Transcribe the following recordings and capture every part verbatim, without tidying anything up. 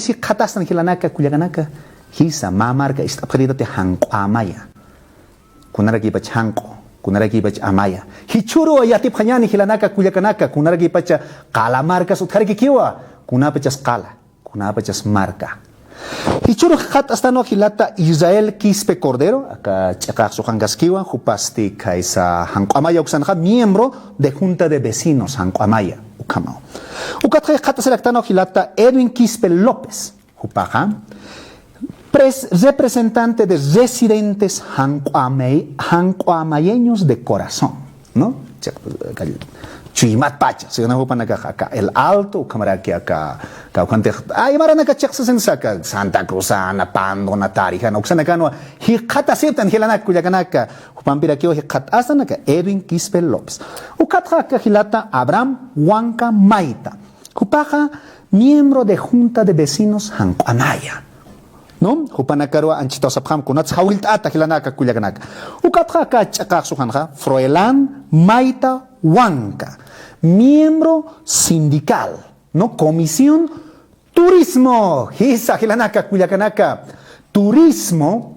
jikxatastan jilanaka kullakanaka, jisa, mä marka ist'apxitati Janq'u Amaya. Kunarakipach Janq'u, kunarakipach Amaya. Jichhüruw yatipxañäni jilanaka kullakanaka, kunarakipacha qala markas utjarakikiwa, kunapachas qala, kunapachas marka. Jichhüru jikxatastan jilata Israel Quispe Cordero, aka ch'iqax suxankaskiwa, jupasti khaysa Janq'u Amaya uksanxa, miembro de Junta de Vecinos Janq'u Amaya, ukhamaw. Ukatxa jikxatasiraktan jilata Edwin Quispe López. Jupaxa, pres-, representante de residentes janquamay-, janquamayeños de corazón, ¿no? Chi-, chuymat pacha, sino jupanakax aka El Alto, ukhamaraki aka, kawkhanti, ay, maranaka chiqsasinsa aka Santa Cruzana, Pandona, Tarijana, uksanakanwa, jikxatasiptan jilanaka kullakanaka, jupampirakiwa jikxatastanaka Edwin Quispe López. Ukatxa aka jilata Abraham Huanca Maita. Jupaxa miembro de Junta de Vecinos Janq'u Amaya, ¿no? Jupanakaruwa anchhitaw sapxam kunats jawillt'ata jilanaka kullakanaka. Ukatxa aka ch'iqax suxanxa, Froilán Maita Huanca, miembro sindical, ¿no? Comisión Turismo, jisa jilanaka kullakanaka, turismo,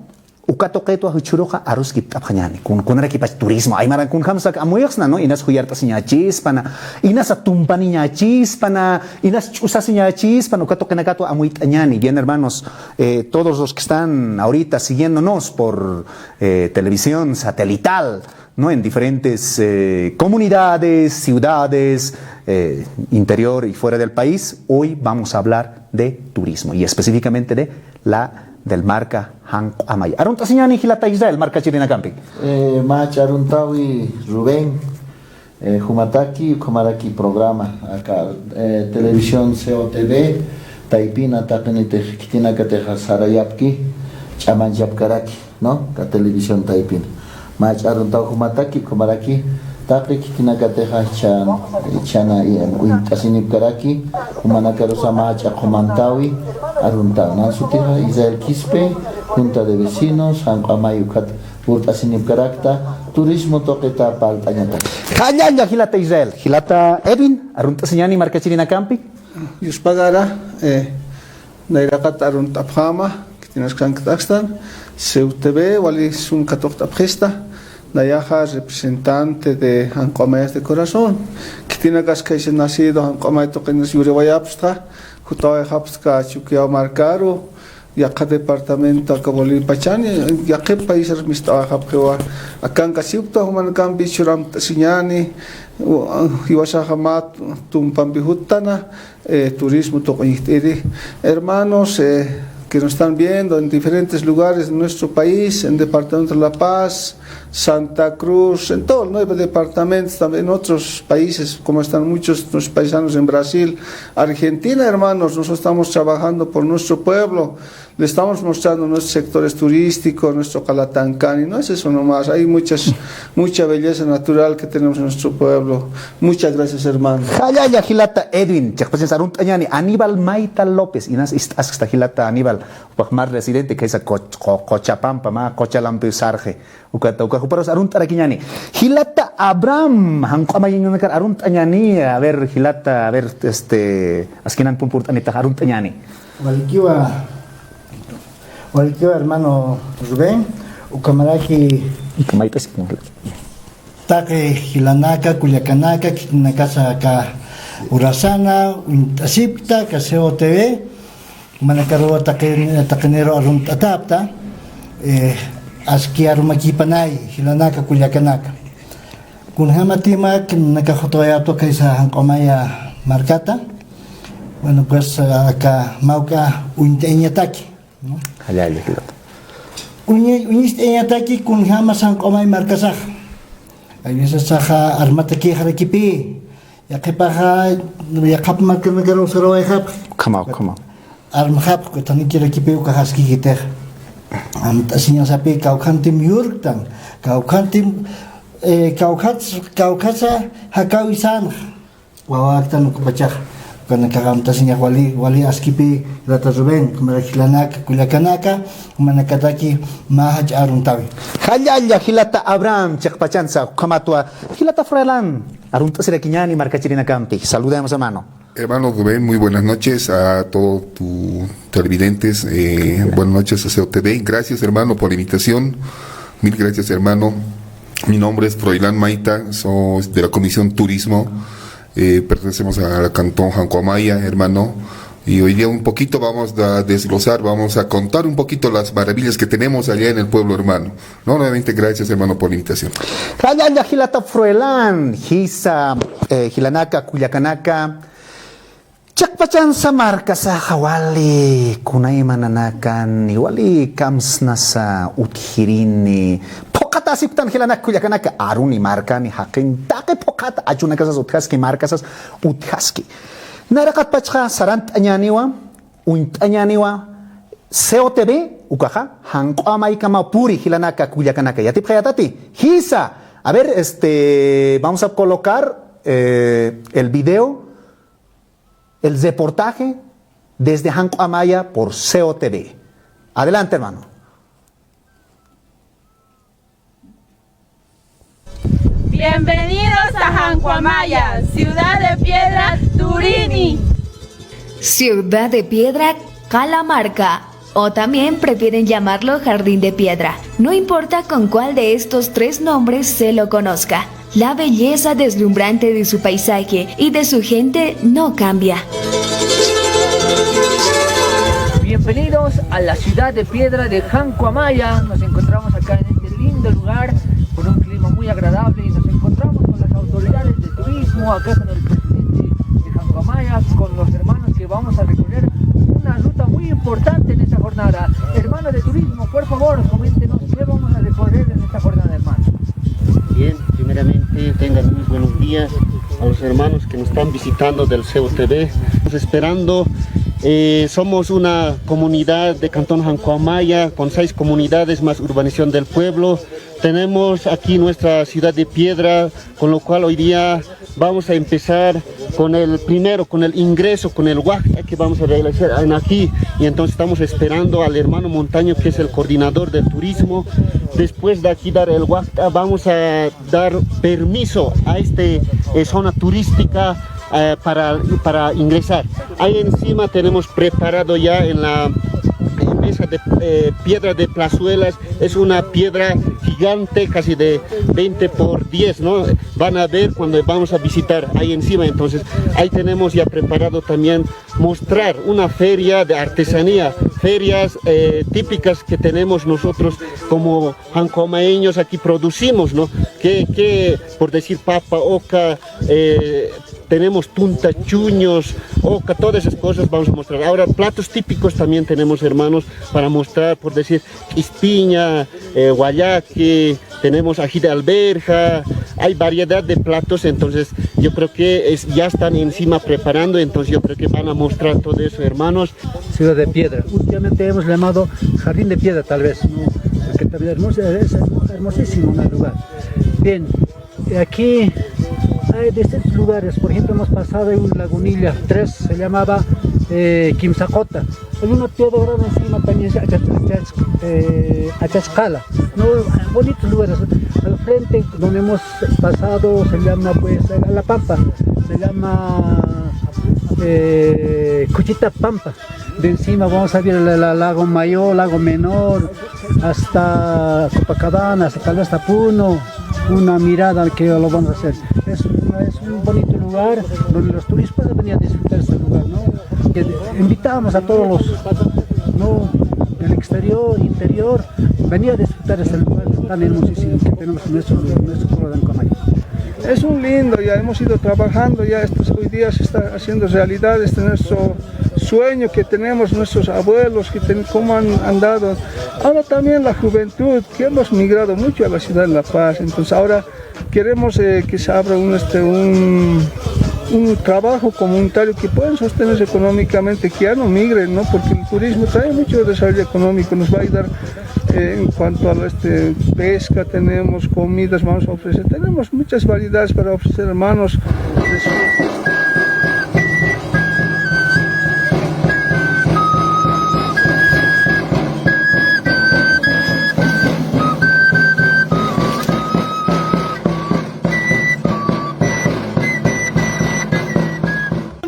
uka tuqitwa jichhüruxa aruskipt'apxañäni, kun-, kunarakipach turismo, aymaran kunjamsa amuyxsna, ¿no? Inas juyart'asiñächispana, inasa tumpaniñächispana, inas ch'usasiñächispana, uka tuqinakatwa amuyt'añäni. Bien, hermanos, eh, todos los que están ahorita siguiéndonos por, eh, televisión satelital, ¿no? En diferentes, eh, comunidades, ciudades, eh, interior y fuera del país, hoy vamos a hablar de turismo y específicamente de la, del marka Janq'u Amaya. Arunt'asiñäni jilata Israel, markachirinakampi. Eh, mä ch'aruntawi Rubén, eh, jumataki, ukhamaraki programa, aka, eh, televisión C O T V, taypina taqinitix khitinakatixa sarayapki, ch'amanchapkaraki, ¿no? Aka televisión taypina. Mä ch'aruntaw jumataki, ukhamaraki, taqi khitinakatixa chan, chana, eh, uñt'asinipkaraki, jumanakarusa mä ch'a qhumantawi, aruntaw. Nan sutixa Israel Quispe, Junta de Vecinos, Janq'u Amaya ukat purt'asinipkarakta, turismo tuqita parlt'añataki. Jallalla jilata Israel, jilata Edwin, arunt'asiñäni markachirinakampi. Yuspagara, eh, nayraqat arunt'apxäma, khitinaskankt'akstan, C U T V, wali sum katuqt'apxista, nayaxa representante de Janq'u Amayas de Corazón, khitinakas khaysa nacido Janq'u Amaya tuqinas yuriwayapxta, jutawayxapxta Chukiyaw markaru, yaqha departamento aka Bolivia pachani, yaqhip paisar mist'awayxapxiwa, akankasipkta jumanakampi churamt'asiñäni, u-, jiwasaxa mä tumpampi juttana, eh, turismo tuq'uñjt'iri. Hermanos, eh, que nos están viendo en diferentes lugares de nuestro país, en departamento de La Paz, Santa Cruz, en todos los nueve departamentos, también en otros países, como están muchos nuestros paisanos en Brasil, Argentina, hermanos, nosotros estamos trabajando por nuestro pueblo, le estamos mostrando nuestros sectores turísticos, nuestro Calatancani, no es eso nomás, hay muchas, mucha belleza natural que tenemos en nuestro pueblo. Muchas gracias, hermano. Jallalla jilata Edwin, chiqpachansa arunt'añäni, Aníbal Maita López, inas ist'askta jilata Aníbal, jupax mä residente, khaysa Qoch-, Qo-, Qochapampa, mä Qochalampi sarxi. Ukata, uka juparus arunt'arakiñäni. Jilata Abraham, Janq'u Amayañanakar arunt'añäni, a ver, jilata, a ver, este, askinan pun purt'anitax arunt'añäni. Walikiwa, walikiwa, hermano Rubén, ukhamaraki. Mayt'asik. Taqi jilanaka, kullakanaka, khitinakasa aka urasana uñt'asipkta, aka C O T V, jumanakaruwa taqin-, taqiniru arunt'atäpxta, eh, aski arumakipanay, jilanaka, kullakanaka. Kunjämatimak, naka jutawayapxta khaysa Janq'u Amaya markata. Bueno, pues, aka mawk'a uñt'ayañataki, ¿no? Jallalla jilata. Uñi-, uñist'ayañataki kunjämas Janq'u Amaya markasaxa. Hay veces saxa armatakïxarakipï. Yaqhipaxa, yaqhap markanakaruw sarawayxapxi. Ukhamaw, ukhamaw. Armxapxi, kutanikirakipï ukax askikitixa. Amt'asiñasapï, kawkhantim yurktan, kawkhantim, eh, kawkhats-, kawkhatsa jakawi sänxa. Wawaktan ukapachaxa. Ukanakax amt'asiñax wali, wali askipï, jilata Rubén, ukhamaraki jilanaka, kullakanaka, jumanakataki mä jach'a aruntawi. Jallalla jilata Abraham, chiqpachansa, ukhamatwa, jilata Froilán. Arunt'asirakiñäni markachirinakampi. Saludemos, hermano. Hermano Rubén, muy buenas noches a todo tu televidentes, eh, buenas noches a C O T V. Gracias, hermano, por la invitación. Mil gracias, hermano. Mi nombre es Froilán Maita, soy de la Comisión Turismo. Eh, pertenecemos a la cantón Jancuamaya, hermano. Y hoy día un poquito vamos a desglosar, vamos a contar un poquito las maravillas que tenemos allá en el pueblo, hermano. No, nuevamente, gracias, hermano, por la invitación. Jalla, jalla, jilata Froilán, jisa, eh, jilanaka, kullakanaka. Chiqpachansa markasaxa wali kunayma nanakan, wali kamsnasa utjirini. Phuqhata asiptan jilanaka kullakanaka, aruni markani jaqin taqi phuqhata achunakasas utjaski, markasas utjaski. Naraqat pachxa sarant'añäniwa, uñt'añäniwa, C O T V, ukaxa, Janq'u Amaykama puri jilanaka kullakanaka. Yatipxayätati, jisa. A ver, este, vamos a colocar, eh, el video. El reportaje desde Janq'u Amaya por C O T V. Adelante, hermano. Bienvenidos a Janq'u Amaya, Ciudad de Piedra, Turini. Ciudad de Piedra, Qala Marka. O también prefieren llamarlo Jardín de Piedra. No importa con cuál de estos tres nombres se lo conozca, la belleza deslumbrante de su paisaje y de su gente no cambia. Bienvenidos a la ciudad de piedra de Janq'u Amaya. Nos encontramos acá en este lindo lugar con un clima muy agradable y nos encontramos con las autoridades de turismo, acá con el presidente de Janq'u Amaya, con los hermanos que vamos a recorrer una ruta muy importante en esta jornada. Hermanos de turismo, por favor, coméntenos qué vamos a recorrer en esta jornada, hermano. Bien, primeramente tengan muy buenos días a los hermanos que nos están visitando del C O T V. Estamos esperando, eh, somos una comunidad de Cantón Janq'u Amaya con seis comunidades más urbanización del pueblo. Tenemos aquí nuestra ciudad de piedra, con lo cual hoy día vamos a empezar con el primero, con el ingreso, con el waqt'a que vamos a realizar en aquí. Y entonces estamos esperando al hermano Montaño, que es el coordinador del turismo. Después de aquí dar el waqt'a, vamos a dar permiso a este, eh, zona turística, eh, para, para ingresar. Ahí encima tenemos preparado ya en la, en mesa de, eh, piedra de plazuelas. Es una piedra gigante, casi de veinte por diez, ¿no? Van a ver cuando vamos a visitar ahí encima. Entonces, ahí tenemos ya preparado también mostrar una feria de artesanía, ferias, eh, típicas que tenemos nosotros como jancomaeños aquí producimos, ¿no? Que, que, por decir, papa, oca, eh, tenemos tunta, chuños, oca, todas esas cosas vamos a mostrar. Ahora, platos típicos también tenemos, hermanos, para mostrar, por decir, ispiña, eh, guayaque, tenemos ají de alberja, hay variedad de platos, entonces yo creo que es, ya están encima preparando, entonces yo creo que van a mostrar todo eso, hermanos. Ciudad de Piedra. Últimamente hemos llamado Jardín de Piedra, tal vez, ¿no? Porque también hermoso, es hermosísimo el lugar. Bien, aquí hay distintos lugares. Por ejemplo, hemos pasado en una lagunilla, tres, se llamaba, eh, Kimsaqota. Hay una piedra grande encima también, se llama Achas-, Achas-, eh, Achasqala. No, bonitos lugares. Al frente donde hemos pasado se llama, pues, La Pampa, se llama, eh, Cuchita Pampa. De encima vamos a ver el, el lago Mayor, lago Menor, hasta Copacabana, hasta, tal vez hasta Puno, una mirada que lo vamos a hacer. Es, es un bonito lugar donde los turistas pueden venir a disfrutar este lugar, ¿no? Que invitamos a todos los, ¿no?, del exterior, interior, venir a disfrutar este lugar tan hermosísimo que tenemos en nuestro, nuestro pueblo de Ancamaya. Es un lindo, ya hemos ido trabajando, ya estos, hoy día se está haciendo realidad este nuestro sueño que tenemos nuestros abuelos, que ten-, cómo han andado. Ahora también la juventud, que hemos migrado mucho a la ciudad de La Paz, entonces ahora queremos, eh, que se abra un, este, un, un trabajo comunitario que puedan sostenerse económicamente, que ya no migren, ¿no? Porque el turismo trae mucho desarrollo económico, nos va a ayudar, eh, en cuanto a, este, pesca, tenemos comidas, vamos a ofrecer, tenemos muchas variedades para ofrecer, hermanos.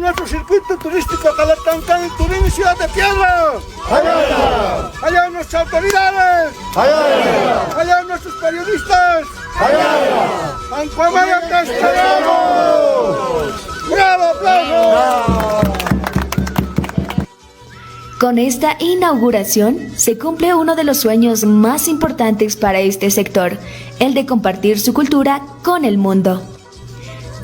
Nuestro circuito turístico Calatangán. Turini Ciudad de Piedra. Allá nuestras autoridades. Allá nuestros periodistas. Allá. Bravo, aplauso. Con esta inauguración se cumple uno de los sueños más importantes para este sector, el de compartir su cultura con el mundo.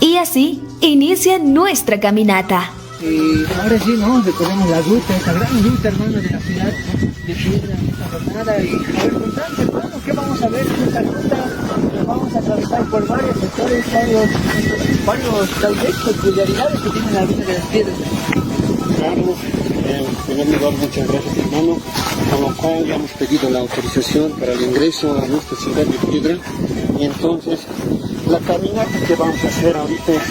Y así inicia nuestra caminata. Y ahora sí, ¿no? Recorremos la ruta, esta gran ruta, hermano, de la ciudad de Piedra, esta jornada. Y a ver, contame, hermano, ¿qué vamos a ver en esta ruta? Nos vamos a atravesar por varios sectores, varios, varios, tal vez, peculiaridades que tienen algunas de las piedras. Claro, eh, en primer lugar, muchas gracias, hermano, con lo cual ya hemos pedido la autorización para el ingreso a nuestra ciudad de Piedra. Y entonces, la caminata que vamos a hacer ahorita es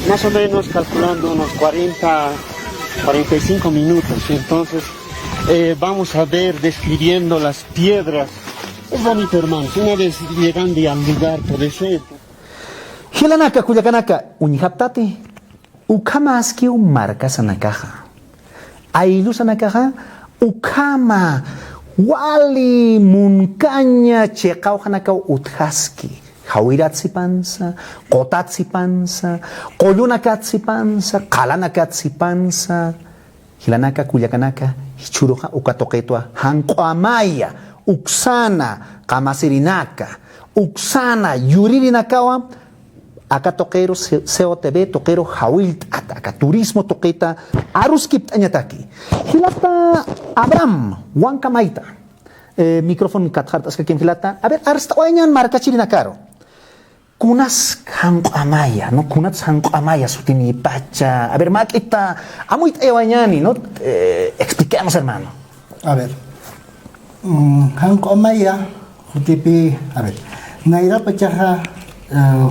más o menos calculando unos cuarenta, cuarenta y cinco minutos. Y entonces, eh, vamos a ver describiendo las piedras. Es bonito, hermanos. Una vez llegando al lugar, por eso. Jilanaka, kullakanaka, uñjaptati. Ukhamaskiw markasanakaxa, ayllusanakaxa, ukhama wali munkaña chiqawjanakaw utjaski, jawirat sipansa, qutat sipansa, qullunakät sipansa, qalanakät sipansa. Jilanaka, kullakanaka, jichhüruxa uka tuqitwa janq'u amaya, uksana qamasirinaka, uksana yuririnakawa, aka tuqiru, C-, C O T V tuqiru jawillt'ata, aka turismo tuqita aruskipt'añataki. Jilata Abraham Huancamayta, eh, micrófono katxart'askakim jilata. A ver, arst'awayañän markachirinakaru. Kunas janq'u amaya, ¿no? Kunats janq'u amaya sutinipacha. A ver, mä juk'ita amuyt'ayawayañäni, ¿no? Eh, expliquemos, hermano. A ver, mm, janq'u amaya jutipï, a ver, nayrapachaxa, eh,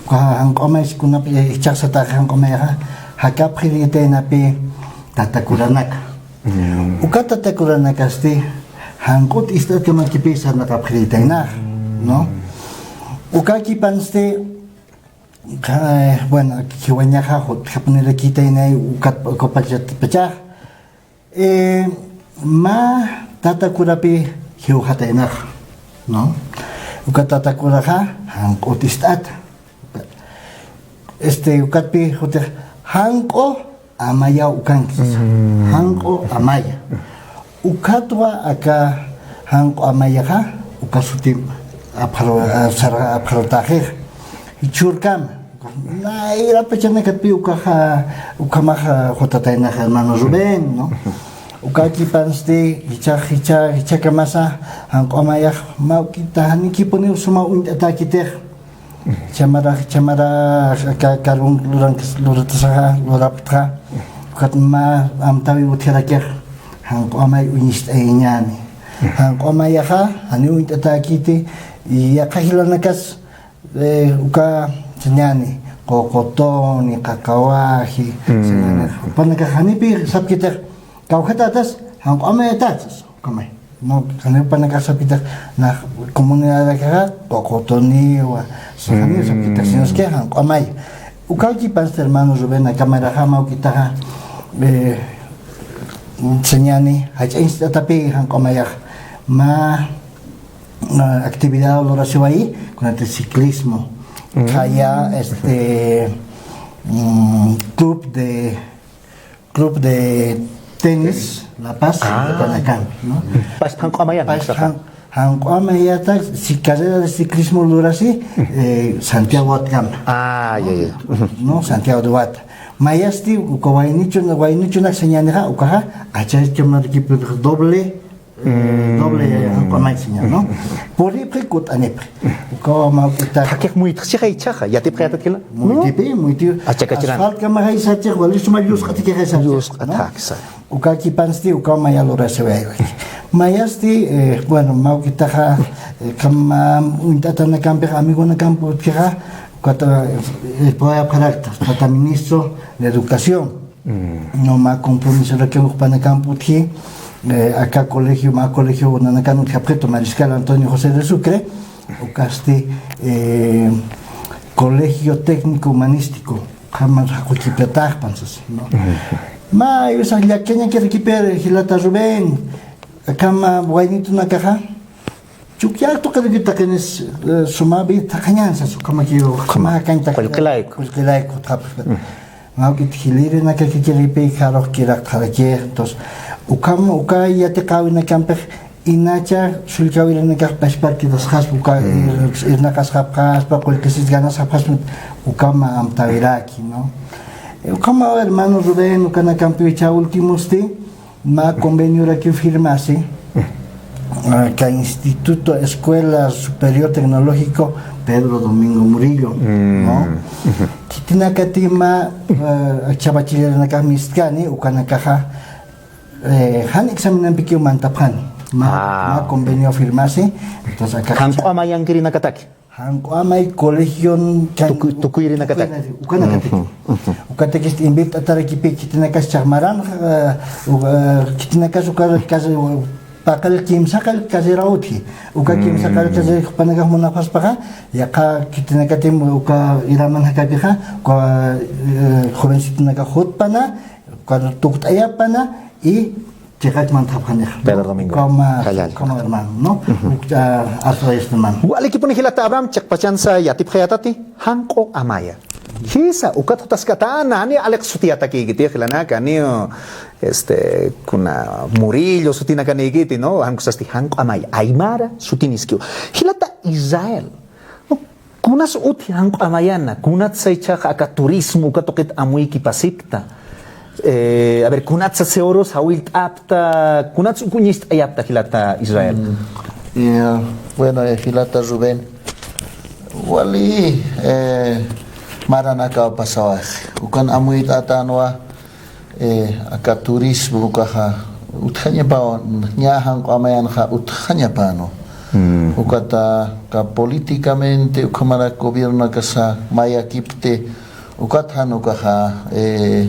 uka janq'u amaya kunapï, eh, jichhax sataxa janq'u amayaxa, jakapxirïtaynapï tata kuranaka. Mm. Uka tata kuranakasti janq'ut ist'atkamakipï sarnaqapxirïtaynaxa, ¿no? Ukakipansti, eh, bueno, jiwayañaxa jutjapunirakïtaynay ukat, uka pachat, pachax. Eh, mä tata kurapï jiwxataynaxa, ¿no? Uka tata kuraxa janq'ut ist'ata. Este, ukatpï jutix janq'u amaya ukanki. Mm. Janq'u amaya. Ukatwa aka janq'u amayaxa, uka suti apxaru-, sar-, apxarutaxix. Jichhürkama. Nayrapachanakatpï ukaxa, ukhamaxa jutataynaxa hermano Rubén, ¿no? Ukakipansti, jichha, jichha, jichhakamasa, janq'u amayax, mä juk'ita janikipuniw suma uñt'atäkitix. Jichhamarax, jichhamarax, aka carbón lurank-, luratasaxa, luraptxa, ukat mä amtäwiw utjarakix, janq'u amay uñist'ayañäni. Janq'u amayaxa, janiw uñt'atäkiti, yaqha jilanakas, Eh, uka sañäni, ququtuni, qaqawaji, mm, sañäni. Jupanakax janipï sapkitix, kawkhatätas, janq'u amayatätas, ukamay. No, janiw jupanakax sapkitix, nax comunidadakixa, ququtuniwa, janiw sapkitix, sino es que janq'u amaya. Ukakipansti hermano Rubén, aka maraxa mä juk'itaxa, eh, sañäni, jach'a ist'atapï janq'u amayax, mä ah, actividad lurasiwayi, kunati ciclismo. Mm. Khaya, este, mm, club de, club de tenis, La Paz, ah, Panacan, ¿no? Paz, janq'u amaya, ¿no? Paz, jan-, janq'u amayata, si carrera de ciclismo lurasi, eh, Santiago Atacama. Ah, ya, ya. ¿No? Santiago de Huata. Mayasti, uka waynichun-, waynichunak sañänixa, ukaxa, achaychamarkipi doble, eh, mm, doble, eh, janq'u amay sañäni, ¿no? Puripxi, kutt'anipxi. Ukawa mä juk'ita. Jakix muytxchixa jichhaxa, yatipxi yatat jila. Muytipï, muytipï. Achakachiran. Asfaltkamaxa jichhax, wali suma llusq'atakix jichhax, ¿no? Llusq'atakisa. Ukakipansti, ukawa maya lurasiwaywa. Mayasti, eh, bueno, mä juk'itaxa, eh, kam, uñt'atanakampix, amigonakamp utjixa, ukata, eh, purapxarakta, tata ministro de Educación. Mm. No, mä compromisorakiw jupanakamp utji, eh, aka colegio, mä colegio nanakan utjapxitu, Mariscal Antonio José de Sucre, ukasti, eh, Colegio Técnico Humanístico, jamás jaquchipataxpan sas, ¿no? Mm. Mä, yusax llakkañakirikipir jilata Rubén, akham waynitunakaxa, Chukiyax tuqirikit taqinis, eh, suma vida thaqhañan sas, ukhamakiw, ukhama, ukhama kañta, qullqilayku. Qullqilayku, thapxi. Mm. Mä juk'it jilïrinakakiripï, jarux kiraqtxarakix, entonces, ukham, uka yatiqäwinakampix, inacha sullkawirïrinakax pachparkirasxaspa, uka, mm, ir-, irnaqasxapxaspa, qullqisis ganasxapxaspa, ukham amtäwiraki, ¿no? Eh, ukhamaw hermano Rubén, ukanakampiw jichha últimosti, mä conveniorakiw firmasi, ah, aka Instituto Escuela Superior Tecnológico Pedro Domingo Murillo, mm, ¿no? Ujú. Khitinakati mä, ah, aksa bachilleranakax mistkani, ukanakaxa, eh, jan examenampikiw mantapxani. Mä, ah, mä convenio firmasi, entonces, aka jan q'amayankirinakataki. Jan q'amay colegion kan-, tuku-, tukuyrinakataki. Tukuyrinakataki, ukanakataki. Ujú, ujú. Ukatakisti invit'atarakipï khitinakas chhaxmaran, eh, u-, eh, khitinakas uka kas-, paqall kimsaqall carrera utji. Uka kimsaqall carrera jupanakax munapxaspaxa, yaqha khitinakatim uka iraman jakapixa, uka, eh, jovencitonakax jutpana, uka tukt'ayapana, y chiqak mantapxanixa. Pedro Domingo. Ukhama, jallalla, ukhama hermano, ¿no? Ujú. Ukcha, arzoyasta, hermano. Walikipuni jilata Abraham, chiqpachansa yatipxayatati, jan q'amaya. Jisa, ukat jutaskatana, jani aliq sutiyatakïkiti, jilanaka, janiw, este, kuna Murillo sutinakanïkiti, ¿no? Jan kusasti jan q'amaya, aymara sutiniskiw. Jilata Israel, ¿no? Kunas utji jan q'amayana, kunatsa jichhax aka turismo uka tuqit amuyki pasipkta. Eh, a ver, kunatsa seguro sawillt'apta, kunats uk uñist'ayapta jilata Israel. Mm. Eh, bueno, eh, jilata Rubén, wali, eh, maranakaw pasawax. Ukan amuyt'atänwa, eh, aka turismo ukaxa utjañapaw, ñä jan q'amayanxa utjañapänu. Mm. Ukata, aka políticamente ukhamarak gobiernonakasa mayakipti, ukat jan ukaxa, eh,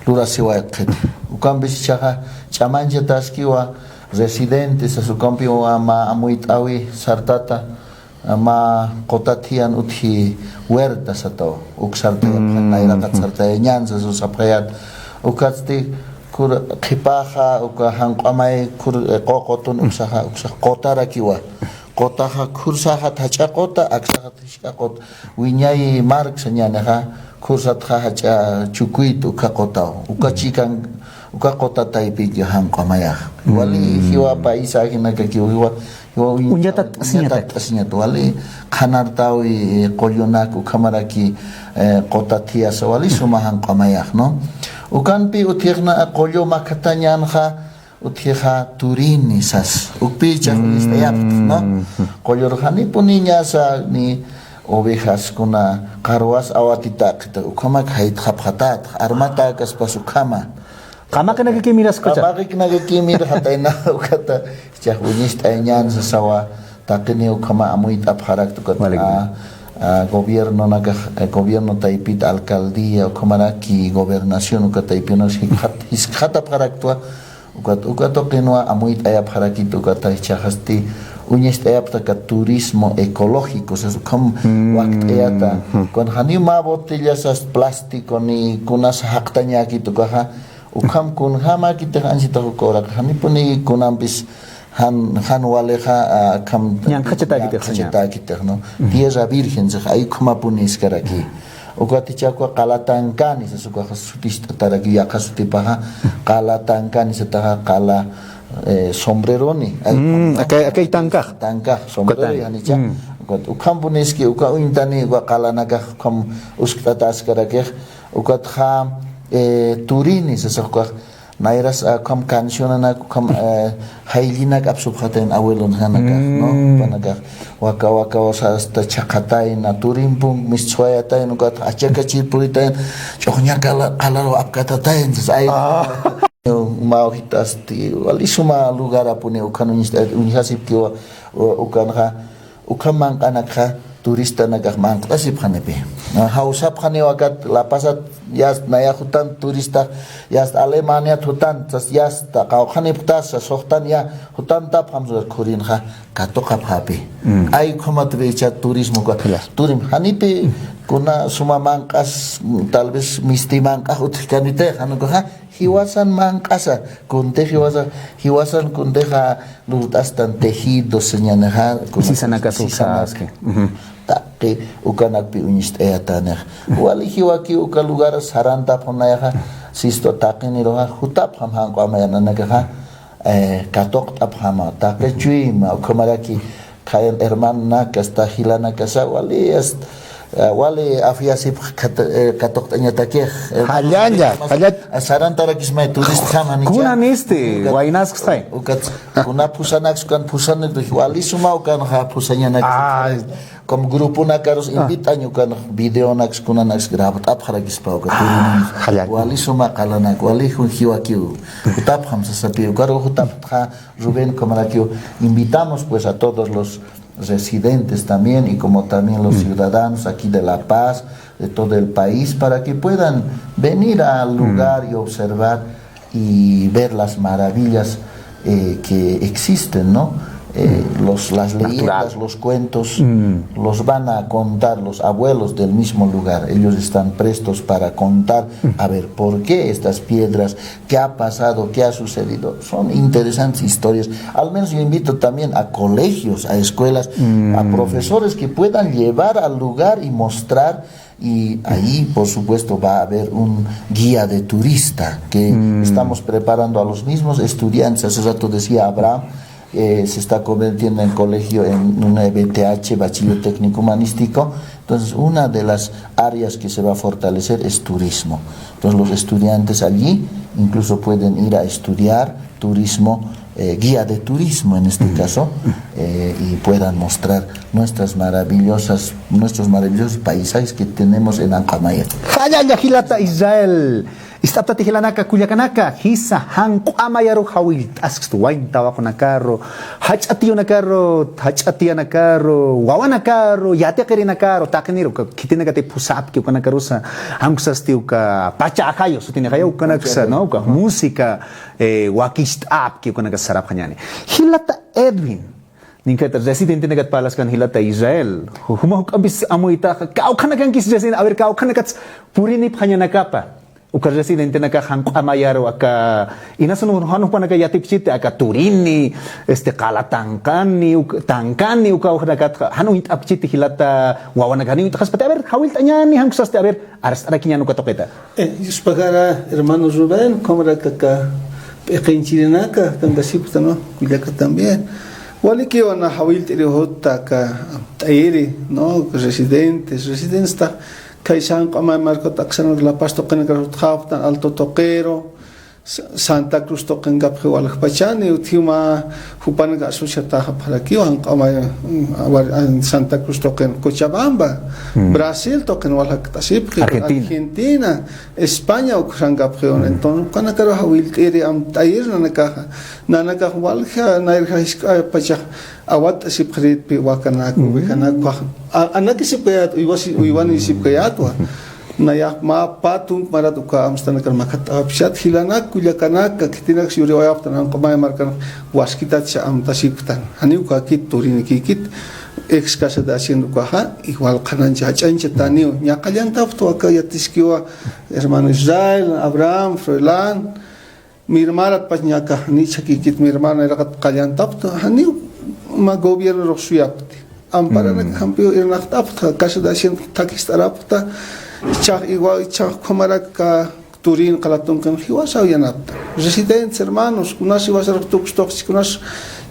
lurasiwayxit. Ukampis jichhaxa ch'amañchataskiwa residentes, sas ukampiw mä amuyt'äwi sartata, mä quta thiyan utji huerta sataw, uk sartayapxan, mm, nayraqat sartayañän sas sapxayät. Ukatsti khur qhipaxa, uka jan q'amay khur, eh, ququtun, uksaxa, uksax qutarakiwa. Qutaxa khursaxat jach'a quta, aksaxat jisk'a quta. Wiñay mark sañänixa, khursatxa jach'a chukuyt uka qutaw. Uka chikan, uka quta taypiki jan q'amayax. Wali, mm, jiwa paisajenakakiw, jiwa Uñatat asiñatak. Uñatat asiñat wali, qhanartäwi, eh, qullunak ukhamaraki, eh, quta thiyasa wali suma jan q'amayax, ¿no? Ukanpi utjixna qullu makhathañänxa, utjixa turini sas. Ukpï jichhax uñist'ayapxta, ¿no? Qullur janipuniñasa ni ovejaskuna, qarwas awatitäkta, ukhamak jaytxapxatätxa, armatäkaspas ukhama. Qamaqinakaki miraskucha. Qamaqinakaki mirxatayna ukata, jichhax uñist'ayañän sasawa, taqini ukhama amuyt'apxarakta ukata, a, a, gobiernonakax, a, gobierno taypit, alcaldía, ukhamaraki gobernación, uka taypinwa jiskxat, jiskxatapxaraktwa, ukat, uka tuqinwa amuyt'ayapxarakit, ukata jichhaxasti uñist'ayapxta aka turismo ecológico, sas ukham wakt'ayata. Kun janiw mä botella sas plástico ni kunas jaqtañäkit ukaxa, ukham kunjämäkitix anchhitax uka uraq, janipuni kunampis jan, jan walixa, a, akham ñanqhachatäkitix, ñanqhachatäkitix, ¿no? Tierra virgen, sas, ay ukhamapuni jiskaraki. Ukat jichhax uka qala tankani, sas ukaxa suticht'ataraki, yaqha sutipaxa, qala tankani sataxa, qala, eh, sombreroni. Ay, mm, ukham, akay, akay tankax. Tankax, sombrero, uka tanki, janicha. Mm. Ukat ukhampuniski, uka uñtani, uka qalanakax ukham uskt'atäskarakix, ukatxa, eh, turini, sasa ukax, nayras, ah, ukham cancionanak, ukham, eh, jayllinak apsupxatayan abuelonakanakas, ¿no? Mm. Panakax, waka, waka, o sea, hasta chhaqatayna, turimpun, mistswayatayna, ukat achakachir puritayan, ch'uxña qala-, qalaru apkatatayan, entonces, ay, ah, mawjitasti, wali suma lugarapuni, ukhan uñis-, uñjasipkiwa, u-, ukanxa, Ukham manq'anakxa turistanakax manq'tasipxanipi. Jawsapxaniw akat La Pazat, yast naya jutan turista, yast Alemaniat jutan, sas yasta qawqhanipxtasa, suxtan ya jutantapxam, sas khurinxa katuqapxäpi. Mm. Ay ukhamatï jichha turismo ka-, turim janipi Kuna suma manq'as, tal vez misti manq'ax utjkanitix, jan ukaxa, jiwasan manq'asa, kunti jiwasa, jiwasan kuntixa lurt'astan tejidos, señanixa, kuna Sisanakas sisanak. Usaski. Ujú. Taqi ukanakpi uñist'ayatanixa. Wali jiwaki uka lugar sarantapxunayaxa, sisto taqiniruxa, jutapxam janq'u amayananakaxa, eh, katuqt'apxama, taqi chuyma, ukhamaraki, khayan hermanonakas, ta jilanakasa, wali, est-, eh, wali afiasipx kat-, eh, katuqt'añatakix. Jallalla, jallalla. Sarantarakismay turistjam janicha. Kuna misti, ukat, waynasksay. Ukat, kuna phusanaks, ukan phusanak, wali suma ukanxa phusañanaks. Ah. Como gruponakarus invitañ ukan videonaks, kunanaks grabt'apxarakispa uka turinanis. Jallalla. Wali suma qalanak, wali jun jiwakiw. Jutapxam sasapi, ukaru jutapxta, Rubén, como la que invitamos pues a todos los residentes también y como también los ciudadanos aquí de La Paz, de todo el país, para que puedan venir al lugar y observar y ver las maravillas, eh, que existen, ¿no? Eh, los, las leyendas, los cuentos, los van a contar los abuelos del mismo lugar. Ellos están prestos para contar, a ver, por qué estas piedras, qué ha pasado, qué ha sucedido. Son interesantes historias. Al menos yo invito también a colegios, a escuelas, a profesores que puedan llevar al lugar y mostrar. Y ahí, por supuesto, va a haber un guía de turista que estamos preparando a los mismos estudiantes. Hace rato decía Abraham, eh, se está convirtiendo en colegio en un E B T H, Bachiller Técnico Humanístico. Entonces, una de las áreas que se va a fortalecer es turismo. Entonces, los estudiantes allí incluso pueden ir a estudiar turismo, eh, guía de turismo en este caso, eh, y puedan mostrar nuestras maravillosas, nuestros maravillosos paisajes que tenemos en Ancamaya. Jallalla jilata Israel. Ist'aptati jilanaka, kullakanaka, jisa janq'u amayaru jawillt'askstu, wayn tawaqunakaru, jach'a tiyunakaru, jach'a tiyanakaru, wawanakaru, yatiqirinakaru, taqiniru, uka khitinakati phusapki ukanakarusa, jan uksasti uka pacha ajayu sutinixaya ukanaksa, ¿no? Uka música, eh, wakicht'apki ukanakasa sarapxañäni. Jilata Edwin, ninkata residentenakat parlaskan jilata Israel, juma juk'ampis amuytaxa, kawkhanakankis residente, a ver, kawkhanakats purinipxañanakapa. Uka residentenakax janq'u amayaru aka, inasun jan jupanaka yatipchiti aka turini, este, qala tanqani, uk-, tankani, uka ujanakatxa, jan uñt'apchiti jilata wawanaka, jan uñt'xaspati, a ver, jawillt'añäni, jan uksasti, a ver, arst'arakiñäni uka tuqita. Eh, yuspajara, hermano Rubén, como era aka p'iqinchirinaka, kankasipxta, ¿no? Kullaka también. Walikiw na jawillt'iri juta aka amt'ayiri, ¿no? Residentes, residentes ta, kay janq'u amay markat aksanak La Paz tuqinakar jutxapxtan, Alto tuqiru, Sa-, Santa Cruz tuqinkapxi waljpachani, utjiw mä jupanaka asociataxapxarakiw, janq'u amay, mm, awar-, an-, Santa Cruz tuqin, Cochabamba, Brasil tuqin waljakt'asipxi, Argentina. Argentina, España uksankapxiw, entonces, ukanakaru jawillt'iri amt'ayir nanakaxa, nanakax walja, nayrja jisk'a pachax, Awat sipxiritpi wakanak, ovejanak, a-, anakisipkayat, uywasi-, uywanisipkayatwa. Nayax mä pä tunk marat uka amstanakar makhatt'apxat, jilanak, kullakanaka, khitinaks yuriwayapxtan, janq'u amay markan waskitatsa amtasipxtan. Janiw ukakit turinikikit, ex casa de hacienda ukaxa, igual qhanañcha, jach'añchataniw, ña qallantapxtwa aka yatiskiwa, hermano Israel, Abraham, Froilán, Mirmarat pach ñaka, janiw chhakikit mirmana iraqat qallantapxta, janiw mä gobiernarux suyapxti. Amparanak jampiw irnaqt'apxta, casa de hacienda thakist'arapxta, ichhax iwa, ichhax ukhamarak turin qala tunqin jiwasaw yanapta. Residentes, hermanos, kunas jiwasarux tukustuqchi, kunas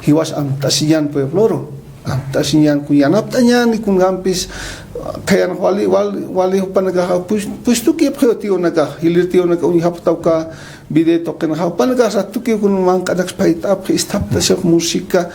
jiwas amtasiñan puebloru. Amtasiñan kun yanapt'añäni kunjampis, khayan wali, wali, wali jupanakaxa, pues, pues tukipxiw tiyunakax, jilir tiyunaka uñjapxta uka, Video tuqinxa, jupanakax ratukiw kun manq'anaks phayt'apxi, isthaptasix música.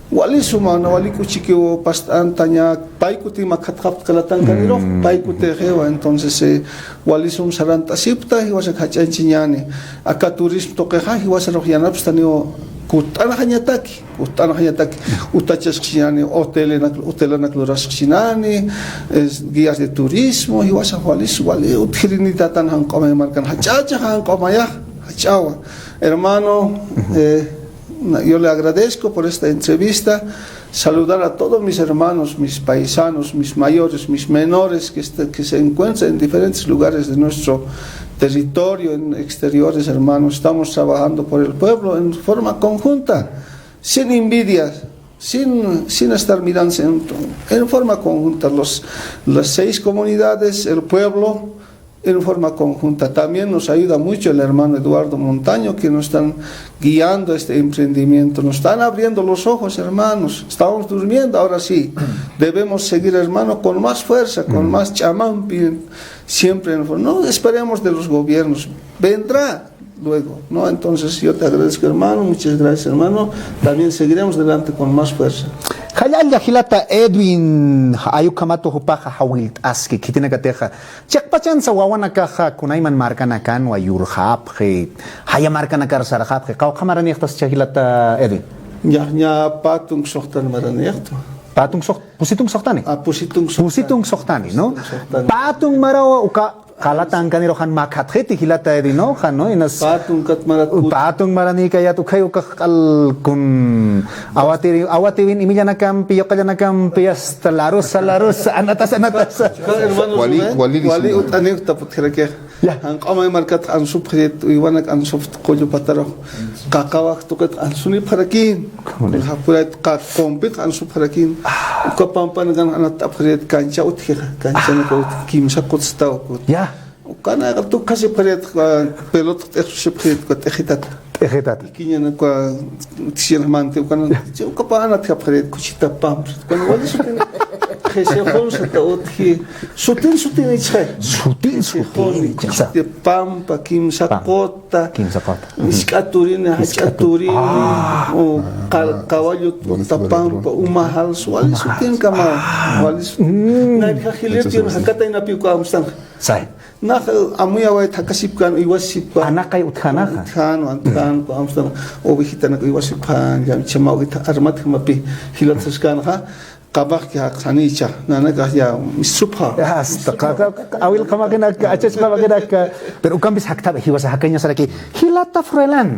Wali suma, na wali k'uchikiw past'antaña, pay kuti makhatxapxta kalatankaniru, pay kutixiwa. Entonces, eh, wali sum sarant'asipxta, jiwasak jach'añchiñäni. Aka turismo tuqixa, jiwasarux yanapstaniw kut'anxañataki. Kut'anxañatak utachasxchinani, hotelenakl-, hotelanakl lurasxchinani, es, guías de turismo, jiwasax walis, wali utjirinitatan janq'u amay markan, jach'achax janq'u amayax, jach'awa. Hermano, eh, Yo le agradezco por esta entrevista. Saludar a todos mis hermanos, mis paisanos, mis mayores, mis menores que, este- que se encuentran en diferentes lugares de nuestro territorio, en exteriores, hermanos. Estamos trabajando por el pueblo en forma conjunta, sin envidias, sin, sin estar mirando en, en forma conjunta los, las seis comunidades, el pueblo, en forma conjunta. También nos ayuda mucho el hermano Eduardo Montaño, que nos están guiando este emprendimiento. Nos están abriendo los ojos, hermanos. Estábamos durmiendo, ahora sí. Debemos seguir, hermano, con más fuerza, con más chamampi, siempre. No esperemos de los gobiernos. Vendrá luego, ¿no? Entonces yo te agradezco, hermano. Muchas gracias, hermano. También seguiremos adelante con más fuerza. Jallalla jilata Edwin, ayukamatu jupaxa jawilt'aski khitinakatixa. Chiqpachansa wawanakaxa kunayman markanakanwa yurxapxi, jaya markanakar sarxapxi, qawqha maranïxtas chajilata Edwin. Ña, ña pä tunk suxtan maranïxtwa. Pä tunk suxt-, pusi tunk suxtani. Ah, pusi tunk suxtani. Pusi tunk suxtani, ¿no? Pusi tunk suxtani. Pä tunk marawa uka qala tankanirux jan makhatxiti jilata Edwin, ¿no? Jan, ¿no? Inas pä tunkat marat pä tunk maranïkayät ukhay ukax q'al kun awatiri, awatiwin imillanakampi, yuqallanakampi, hasta larusa, larusa, anatasa, anatasa. Wali, wali, wali ut'aniw taputjirakixa. Ya. Jan q'amay markat ansupxirit, uywanak ansupxit qullu patarux. Qaqawax tuqit ansunipxarakin. Japurayt qa qumpit ansupxarakin. Uka pampanakan anatapxirit kancha utjixa. Kanchanak utji kimsa qutstaw kut. Ya. Ukanaka tukkasipxirit, pelot t'ixsusipxirit, t'ixitata. T'ixitata. Ikiñanaka utjsirxmanti, ukanaka, uka panat japxirit, kuchita pamp. Ukan wali sutin, qisixun sata utji. Sutin, sutin ichxay. Sutin, sutin, qisixun, kuchita pampa, kimsa quta. Kimsa quta. Isk'a turini, jach'a turini. Ah. O qa-, caballo tapampa, uma jals, wali sutin kama, wali sutin. Nayrja jilirtin jakataynapi uka amstan. Say. Nax amuyawayt jakasipkan, uywasipkan. Anaqay utjanaxa. Utjan, antjan, amstan, ovejitanak uywasipkan, ya chama ovejita armatjamapi jilat saskanxa, qamax ki jaqsanicha, nanakax ya misupxa. Hasta qa-, qa-, qa-, awil qamaqinak, achach qamaqinak, pero ukampis jaktapi jiwasa jakañasaraki, jilata Froilán.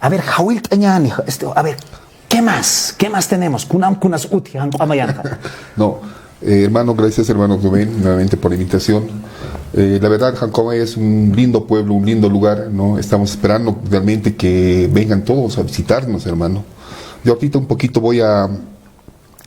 A ver, jawilt'añäni, este, a ver, ¿qué más? ¿Qué más tenemos? Kunam, kunas utji, jan q'amayanxa. No, eh, hermano, gracias, hermano Rubén, nuevamente por la invitación. Eh, la verdad, Jancomaya es un lindo pueblo, un lindo lugar, ¿no? Estamos esperando realmente que vengan todos a visitarnos, hermano. Yo ahorita un poquito voy a,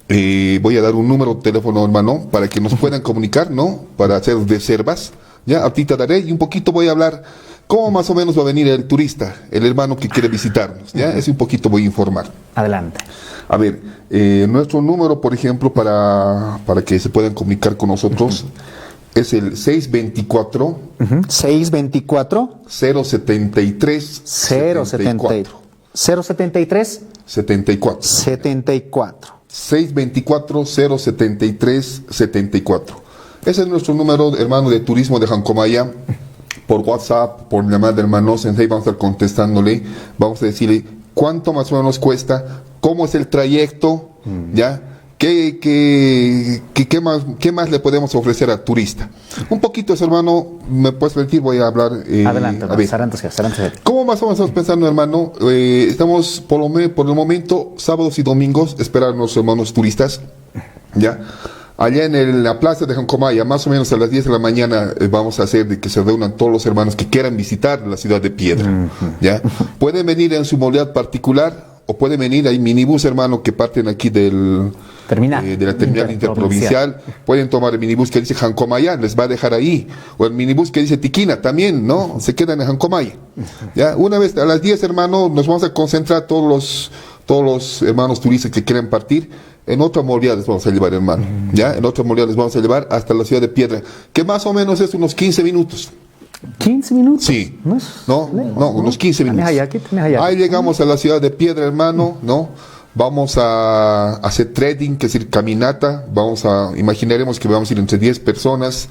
eh, voy a dar un número de teléfono, hermano, para que nos puedan comunicar, ¿no? Para hacer reservas. Ya, ahorita daré y un poquito voy a hablar cómo más o menos va a venir el turista, el hermano que quiere visitarnos. Ya, es un poquito voy a informar. Adelante. A ver, eh, nuestro número, por ejemplo, para, para que se puedan comunicar con nosotros, es el seis veinticuatro, seis veinticuatro, cero setenta y tres, cero setenta y tres, setenta y cuatro. Setenta y cuatro. Setenta y cuatro. Seis veinticuatro, cero setenta y tres, setenta y cuatro. Ese es nuestro número, hermano, de turismo de Jancomaya. Por WhatsApp, por llamada, hermanos, entonces ahí vamos a estar contestándole. Vamos a decirle cuánto más o menos cuesta, cómo es el trayecto, ¿ya? ¿Qué, qué, qué, qué más, qué más le podemos ofrecer al turista? Un poquito, hermano, me puedes permitir, voy a hablar, eh, adelante, a ver. Sarantas, sarantas. ¿Cómo más o menos estamos pensando, hermano? Eh, estamos por lo me-, por el momento, sábados y domingos, esperar a nuestros hermanos turistas, ¿ya? Allá en el- la plaza de Jancomaya, más o menos a las diez de la mañana, eh, vamos a hacer de que se reúnan todos los hermanos que quieran visitar la ciudad de Piedra, ¿ya? Pueden venir en su movilidad particular, o pueden venir, hay minibús, hermano, que parten aquí del, eh, de la terminal interprovincial. Pueden tomar el minibús que dice Jancomaya, les va a dejar ahí. O el minibús que dice Tiquina, también, ¿no? Se quedan en Jancomaya. Ya, una vez a las diez, hermano, nos vamos a concentrar todos los, todos los hermanos turistas que quieren partir. En otra movida les vamos a llevar, hermano. Ya, en otra movida les vamos a llevar hasta la ciudad de Piedra, que más o menos es unos quince minutos. ¿Quince minutos? Sí. No, no, unos quince minutos. Ahí llegamos a la ciudad de Piedra, hermano, ¿no? Vamos a hacer trekking, que es decir, caminata. Vamos a, imaginaremos que vamos a ir entre diez personas.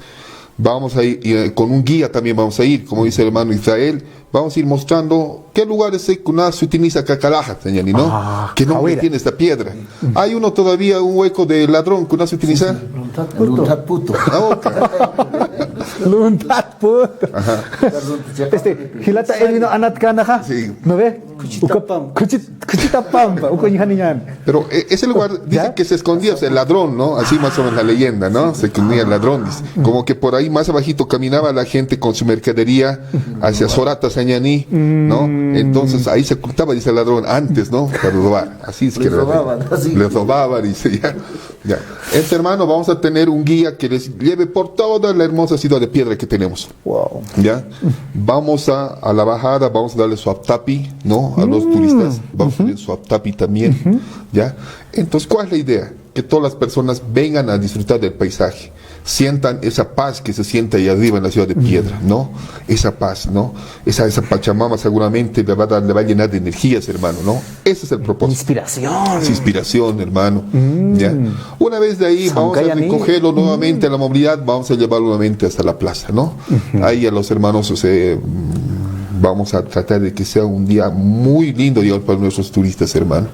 Vamos a ir, y, eh, con un guía también vamos a ir, como dice el hermano Israel. Vamos a ir mostrando qué lugares hay que se utiliza cacalaja, señor, ¿no? ¿Qué nombre tiene esta piedra? Hay uno todavía, un hueco de ladrón que no se utiliza. Lunthat putu. Ah, ok. Lunthat putu. Ajá. Este, jilata Edwin, anat kanaxa. Sí. ¿No ve? Uka, Khuchitapampa. Khuchit-, Khuchitapampa, uka ñaniñan. Pero eh, ese lugar dice ¿Ya? que se escondía, o sea, el ladrón, ¿no? Así más o menos la leyenda, ¿no? Se escondía el ladrón, dice. Como que por ahí más abajito caminaba la gente con su mercadería hacia Sorata, Sañaní, ¿no? Entonces ahí se ocultaba, dice el ladrón, antes, ¿no? Para robar. Así es que Les era. Robaban, así. Les robaba, dice, ya. Ya. Este hermano, vamos a tener un guía que les lleve por toda la hermosa ciudad de Piedra que tenemos. Wow. ¿Ya? Vamos a, a la bajada, vamos a darle su aptapi, ¿no? A los turistas, vamos a darle su aptapi también, ¿ya? Entonces, ¿cuál es la idea? Que todas las personas vengan a disfrutar del paisaje, sientan esa paz que se siente ahí arriba en la ciudad de Piedra, ¿no? Esa paz, ¿no? Esa, esa Pachamama seguramente le va a dar, le va a llenar de energías, hermano, ¿no? Ese es el propósito. Inspiración. Es inspiración, hermano. ¿Ya? Una vez de ahí, vamos a recogerlo nuevamente a la movilidad, vamos a llevarlo nuevamente hasta la plaza, ¿no? Ahí a los hermanos, o sea, mm, vamos a tratar de que sea un día muy lindo, digamos, para nuestros turistas, hermano.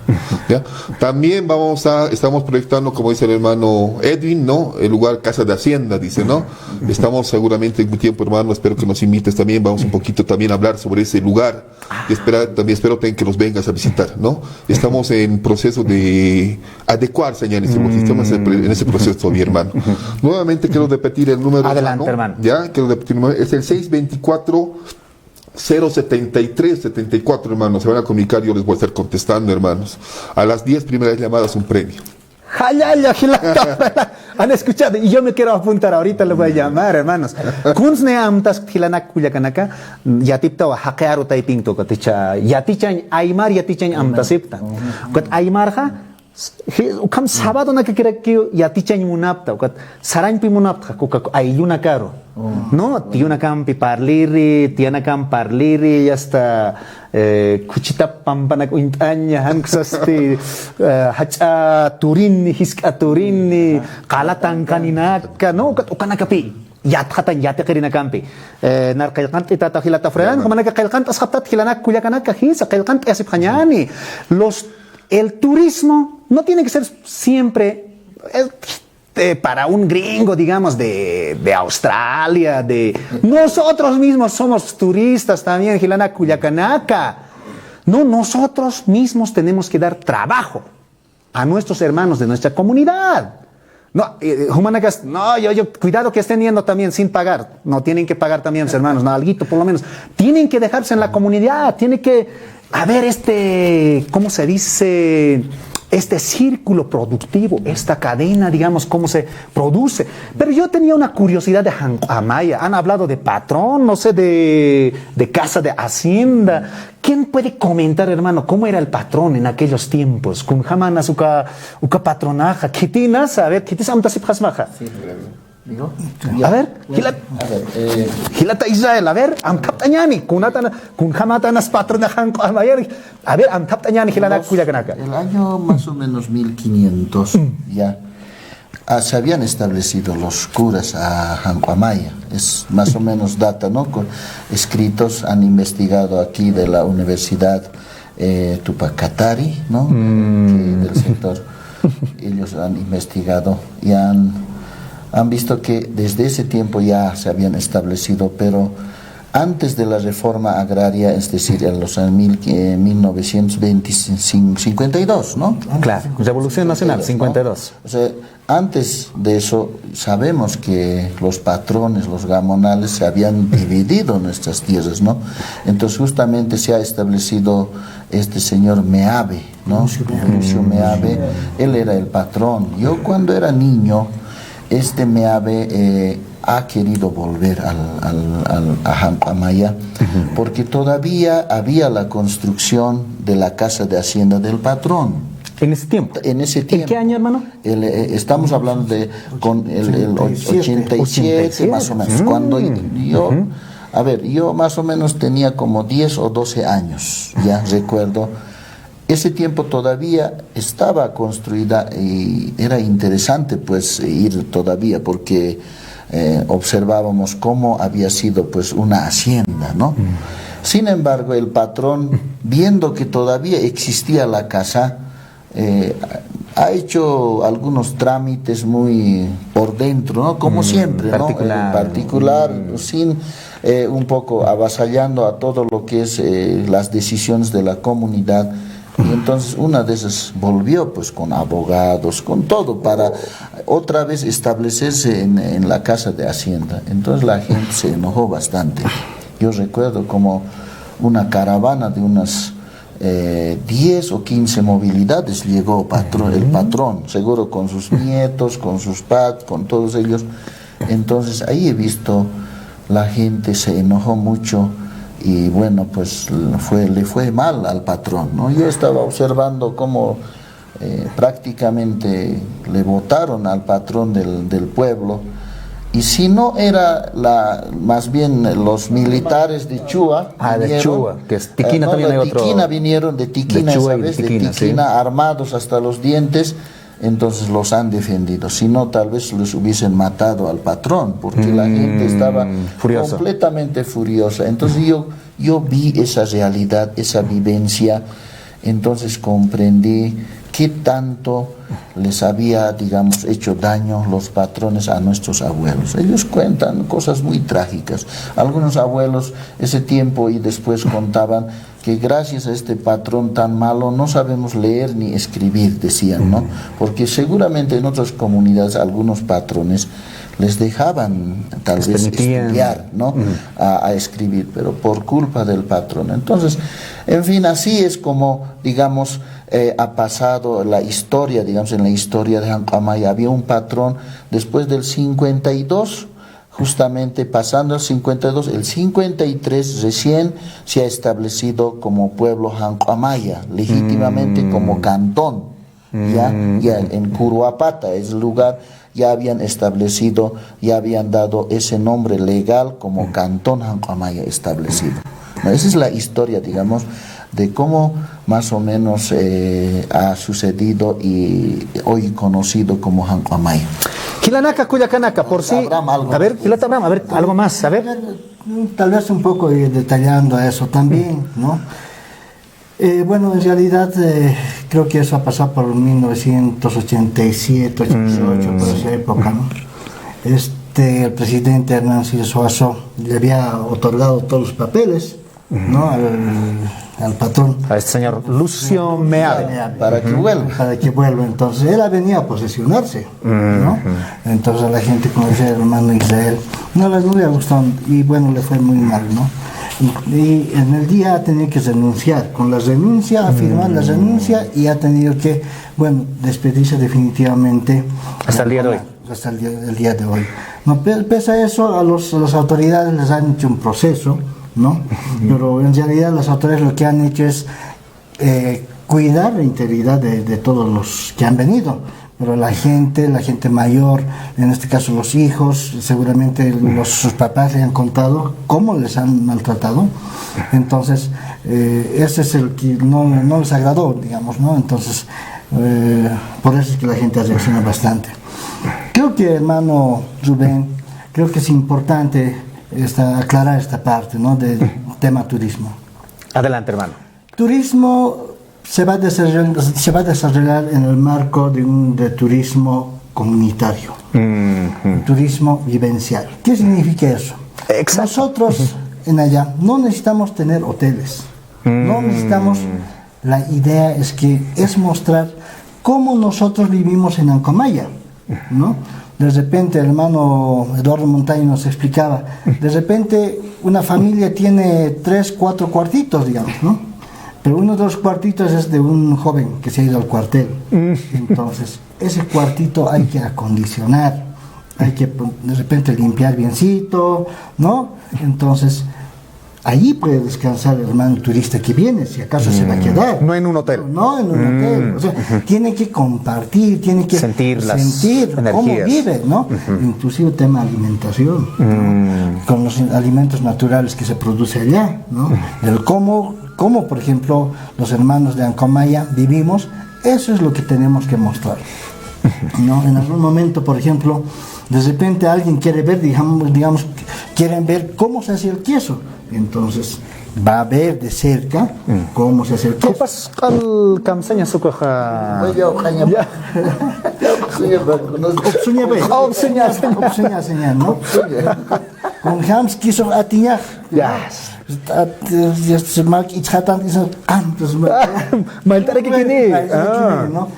¿Ya? También vamos a, estamos proyectando, como dice el hermano Edwin, ¿no? El lugar Casa de Hacienda, dice, ¿no? Estamos seguramente en un tiempo, hermano, espero que nos invites también, vamos un poquito también a hablar sobre ese lugar. Y espera, también espero también que nos vengas a visitar, ¿no? Estamos en proceso de adecuarse ya en ese proceso, estamos en pre-, en ese proceso todavía, hermano. Nuevamente quiero repetir el número, Adelante, hermano. Ya, quiero repetir el número, es el seis veinticuatro, cero setenta y tres, setenta y cuatro, hermano. Se van a comunicar, yo les voy a estar contestando, hermanos. A las diez primeras llamadas, un premio. Jallalla, jilata. Han escuchado, y yo me quiero apuntar, ahorita le voy a llamar, hermanos. Kunsne amtas jilanak kullakanaka, yatiptawa jaqi aru taypintu, katicha, yatichañ, aymar yatichañ amtasipta. Kat aymarja, ji-, ukham sabadonaka kiraki yatichañ munapta, ukat sarañpi munapta, kuka ayllunakaru. No, tiyunakampi parliri, tiyanakampi parliri, y hasta, eh, Khuchitapa pampanak uñt'aña, jan uksasti, eh, jach'a turini, jisk'a turini, qala tanqaninaka, no, ukat ukanakapi yatxatañ yatiqirinakampi. Eh, nar qillqant'itata jilata Fran, jumanaka qillqant'asxaptat jilanak kullakanaka, jisa, qillqant'asipxañani. Los, el turismo no tiene que ser siempre, eh, eh, para un gringo, digamos, de, de Australia, de... Nosotros mismos somos turistas también, jilanak kullakanaka. No, nosotros mismos tenemos que dar trabajo a nuestros hermanos de nuestra comunidad. No, eh, jumanakas, no, yo, yo, cuidado que estén yendo también sin pagar. No, tienen que pagar también, mis hermanos, no, alguito por lo menos. Tienen que dejarse en la comunidad, tiene que haber este, ¿cómo se dice? Este círculo productivo, esta cadena, digamos, cómo se produce. Pero yo tenía una curiosidad de Janq'u Amaya. Han hablado de patrón, no sé, de, de casa de hacienda. ¿Quién puede comentar, hermano, cómo era el patrón en aquellos tiempos? Kunjamänas uka, uka patronaxa, khitinasa, a ver, khitis amtasipxasmaxa. Sí, ¿no? A ver, jilat. A ver, eh, jilata Israel, a ver, amthapt'añäni, kunatana, kunjamätanas patronax Janq'u Amayar, a ver, amthapt'añäni jilanak kullakanaka. El año más o menos mil quinientos, ya, ah, se habían establecido los curas a Janq'u Amaya. Es más o menos data, ¿no? Con escritos han investigado aquí de la Universidad eh, Tupac Katari, ¿no? Que del sector, ellos han investigado y han, han visto que desde ese tiempo ya se habían establecido, pero antes de la reforma agraria, es decir, en los años mil, eh, mil novecientos veinticinco, cincuenta y dos, ¿no? Claro, Revolución Nacional, cincuenta y dos. O sea, antes de eso, sabemos que los patrones, los gamonales, se habían dividido nuestras tierras, ¿no? Entonces, justamente se ha establecido este señor Meave, ¿no? Lucio Meave. Lucio Meave, él era el patrón. Yo cuando era niño, este Meave, eh, ha querido volver al, al, al, a Janq'u Amaya, porque todavía había la construcción de la casa de hacienda del patrón. En ese tiempo. En ese tiempo. ¿En qué año, hermano? El, eh, estamos hablando de con el, el och-, ochenta y siete, más o menos. Cuando yo, a ver, yo más o menos tenía como diez o doce años, ya recuerdo. Ese tiempo todavía estaba construida y era interesante, pues, ir todavía, porque, eh, observábamos cómo había sido, pues, una hacienda, ¿no? Sin embargo, el patrón, viendo que todavía existía la casa, eh, ha hecho algunos trámites muy por dentro, ¿no? Como siempre, ¿no? Particular. Eh, particular, sin, eh, un poco avasallando a todo lo que es, eh, las decisiones de la comunidad. Y entonces una de esas volvió, pues, con abogados, con todo, para otra vez establecerse en, en la Casa de Hacienda. Entonces la gente se enojó bastante. Yo recuerdo como una caravana de unas, eh, diez o quince movilidades llegó patro-, el patrón, seguro con sus nietos, con sus padres, con todos ellos. Entonces ahí he visto, la gente se enojó mucho y, bueno, pues fue, le fue mal al patrón, ¿no? Yo estaba observando cómo, eh, prácticamente le votaron al patrón del, del pueblo. Y si no era la, más bien los militares de Chua, ah, de vinieron, Chua, que es Tiquina, eh, no, también de hay otro. Tiquina vinieron, de Tiquina, de Chua y de esa vez, de Tiquina, sí. Tiquina, armados hasta los dientes, entonces los han defendido. Si no, tal vez los hubiesen matado al patrón, porque la gente estaba, mm, furiosa, completamente furiosa. Entonces yo, yo vi esa realidad, esa vivencia, entonces comprendí qué tanto les había, digamos, hecho daño los patrones a nuestros abuelos. Ellos cuentan cosas muy trágicas. Algunos abuelos ese tiempo y después contaban que gracias a este patrón tan malo no sabemos leer ni escribir, decían, ¿no? Porque seguramente en otras comunidades algunos patrones les dejaban tal vez estudiar, ¿no? A, a escribir, pero por culpa del patrón. Entonces, en fin, así es como, digamos, eh, ha pasado la historia, digamos, en la historia de Janq'amaya. Había un patrón después del cincuenta y dos, justamente pasando el cincuenta y dos, el cincuenta y tres recién se ha establecido como pueblo Janq'amaya, legítimamente como cantón. Ya, ya en Curuapata, es el lugar, ya habían establecido, ya habían dado ese nombre legal como cantón Janq'amaya establecido. ¿No? Esa es la historia, digamos, de cómo más o menos, eh, ha sucedido y hoy conocido como Janq'amaya. Jilanaka, kullakanaka, por si. Abraham, algo. A ver, jilata Abraham, a ver, algo más, a ver. Tal vez un poco, eh, detallando eso también, ¿no? Eh, bueno, en realidad, eh, creo que eso ha pasado por mil novecientos ochenta y siete, ochenta y ocho, por esa época, ¿no? Este, el presidente Hernán Siles Suazo le había otorgado todos los papeles, ¿no? Al, al patrón. A este señor Lucio Meade. Para que vuelva. Para que vuelva. Entonces, él ha venido a posesionarse, ¿no? Entonces, a la gente, como decía el hermano Israel, no le, no le gustó y, bueno, le fue muy mal, ¿no? Y, y en el día ha tenido que renunciar. Con la renuncia, ha firmado la renuncia y ha tenido que, bueno, despedirse definitivamente. Hasta el día de hoy. Hasta el día, el día de hoy. No, pe-, pese a eso, a los, las autoridades les han hecho un proceso, ¿no? Pero en realidad las autoridades lo que han hecho es, eh, cuidar la integridad de, de todos los que han venido. Pero la gente, la gente mayor, en este caso los hijos, seguramente los, sus papás le han contado cómo les han maltratado. Entonces, eh, ese es el que no, no les agradó, digamos, ¿no? Entonces, eh, por eso es que la gente ha reaccionado bastante. Creo que, hermano Rubén, creo que es importante esta, aclarar esta parte, ¿no? Del tema turismo. Adelante, hermano. Turismo se va a desarrollar, se va a desarrollar en el marco de un, de turismo comunitario, un turismo vivencial. ¿Qué significa eso? Exacto. Nosotros en allá no necesitamos tener hoteles, no necesitamos, la idea es que es mostrar cómo nosotros vivimos en Ancomaya, ¿no? De repente, el hermano Eduardo Montaño nos explicaba, de repente una familia tiene tres, cuatro cuartitos, digamos, ¿no? Pero uno de los cuartitos es de un joven que se ha ido al cuartel. Entonces, ese cuartito hay que acondicionar, hay que pon-, de repente limpiar biencito, ¿no? Entonces, allí puede descansar el hermano turista que viene, si acaso se va a quedar. No en un hotel. No en un hotel. O sea, tiene que compartir, tiene que sentir cómo vive, ¿no? Inclusive tema alimentación, ¿no? Con los alimentos naturales que se produce allá, ¿no? El cómo, cómo, por ejemplo, los hermanos de Ancomaya vivimos, eso es lo que tenemos que mostrar. ¿No? En algún momento, por ejemplo, de repente alguien quiere ver, digamos, digamos, quieren ver cómo se hace el queso. Entonces, va a ver de cerca cómo se hace el queso. Jupas q'al kamsaña sukaxa. Upsuña, upsuña, ¿no? Upsuña. Kunjams kisux atiñax. Ya. Mal k'ichxatan isan qantas. Malt'arakikini. ¿No?